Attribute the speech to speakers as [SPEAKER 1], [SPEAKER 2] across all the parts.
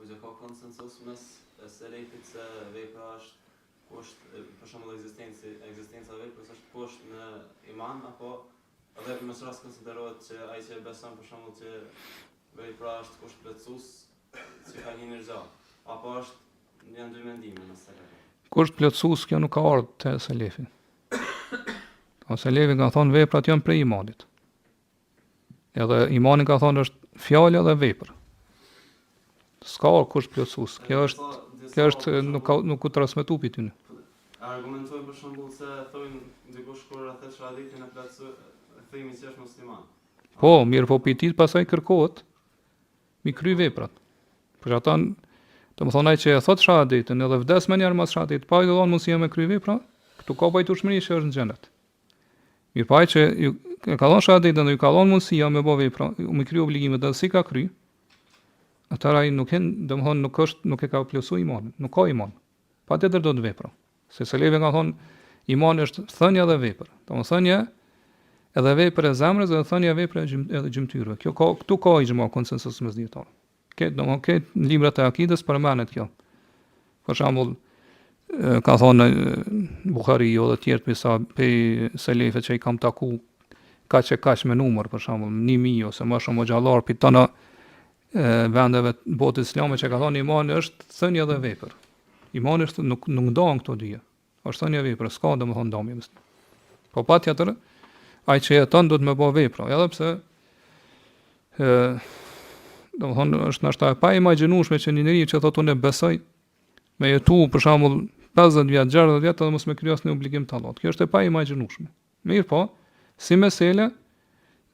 [SPEAKER 1] Hoxhë ka konsensus mes selefit se vepra është kusht, për shembull ekzistenci, ekzistenca e veprës është kusht në iman apo edhe me ç'rast konsiderohet që ai që e beson për shembull që vepra është kusht plotësues që ka një nirxha apo është janë dy mendime në
[SPEAKER 2] selefit. Kusht plotësues kjo nuk ka ardhur te selefi. Po selefi ka thonë veprat janë prej imanit. Edhe imani ka thonë është fjalë dhe vepër. S'ka kusht plotësues. Kjo është kjo është nuk ka nuk u transmetu pi
[SPEAKER 1] tyne. Argumentojnë për shembull se thonë dikush kur e thotë shahadetin e plotësu themi se është musliman.
[SPEAKER 2] Po, mirë po pi tij pastaj kërkohet mi kry veprat. Për ata, domethonë ai që e thot shahadetin edhe vdes menjëherë mas shahadetit, pa i dhënë mundësia me kry vepra, këtu ka pajtueshmëri që është në xhenet. Mirëpo ai që ju, e ka dhënë shahadetin dhe ju ka dhënë mundësia me bë vepra, me kry obligimet dhe s'i ka kry, atëherë ai nuk hin, domethonë nuk është, nuk e ka plotësu imanin, nuk ka iman. Patjetër do të vepra. Se selefi ka thonë imani është thënia dhe vepër. Domethënë thënia edhe vepër e zemrës dhe thënia vepër e gjym, edhe gjymtyrëve. Kjo ka këtu ka ixhma konsensus mes dijetarëve. Këtë, domethënë këtë në librat e akidës përmendet kjo. Për shembull, ka thonë Buhariu dhe tjerë prej sa prej selefit që i kam taku kaq e kaq me numër, për shembull, 1000 ose më shumë hoxhallar prej tana vendeve të botës islame që ka thonë imani është thënie dhe vepër. Imani është nuk nuk ndahen këto dyja. Është thënie vepër, s'ka domethënë ndamje mes. Po patjetër, ai që jeton duhet me bë vepra, edhe pse ë domethënë është ndoshta e paimagjinueshme që një njeri që thotë unë besoj me jetu për shembull 50 vjet, 60 vjet edhe mos me kry asnjë obligim të Allahut. Kjo është e paimagjinueshme. Mirëpo, si mesele,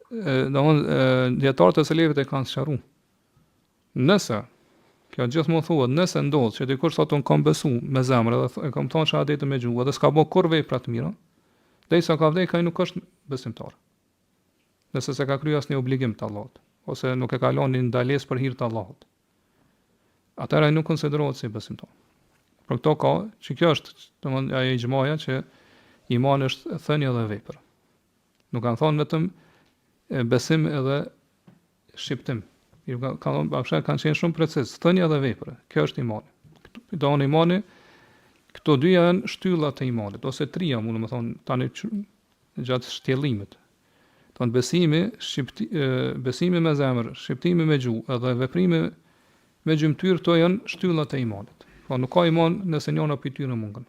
[SPEAKER 2] domethënë dijetarët e selefit e kanë sqaruar. Nëse, kjo gjithmonë thuhet, nëse ndodh që dikush thotë unë kam besu me zemër edhe e kam thonë shahadetin me gjuhë edhe s'ka bë kurrë vepra të mira, derisa ka vdekë ai nuk është besimtar. Nëse s'e ka kryer asnjë obligim të Allahut, ose nuk e ka lënë një ndalesë për hir të Allahut. Atëherë ai nuk konsiderohet si besimtar. Për këto ka, që kjo është, domethënë ajo ixhmaja që iman është thënie dhe vepër. Nuk kanë thonë vetëm besim edhe shqiptim. Ju ka kanë thonë bashkë kanë qenë shumë preciz, thënia dhe vepra. Kjo është imani. Do thonë imani këto dy janë shtylla të imanit ose tria, mund të thonë tani që, gjatë shtjellimit. Thonë besimi, shqipti, besimi me zemër, shqiptimi me gjuhë edhe veprimi me gjymtyrë, këto janë shtyllat e imanit. Po nuk ka iman nëse njëra prej tyre mungon.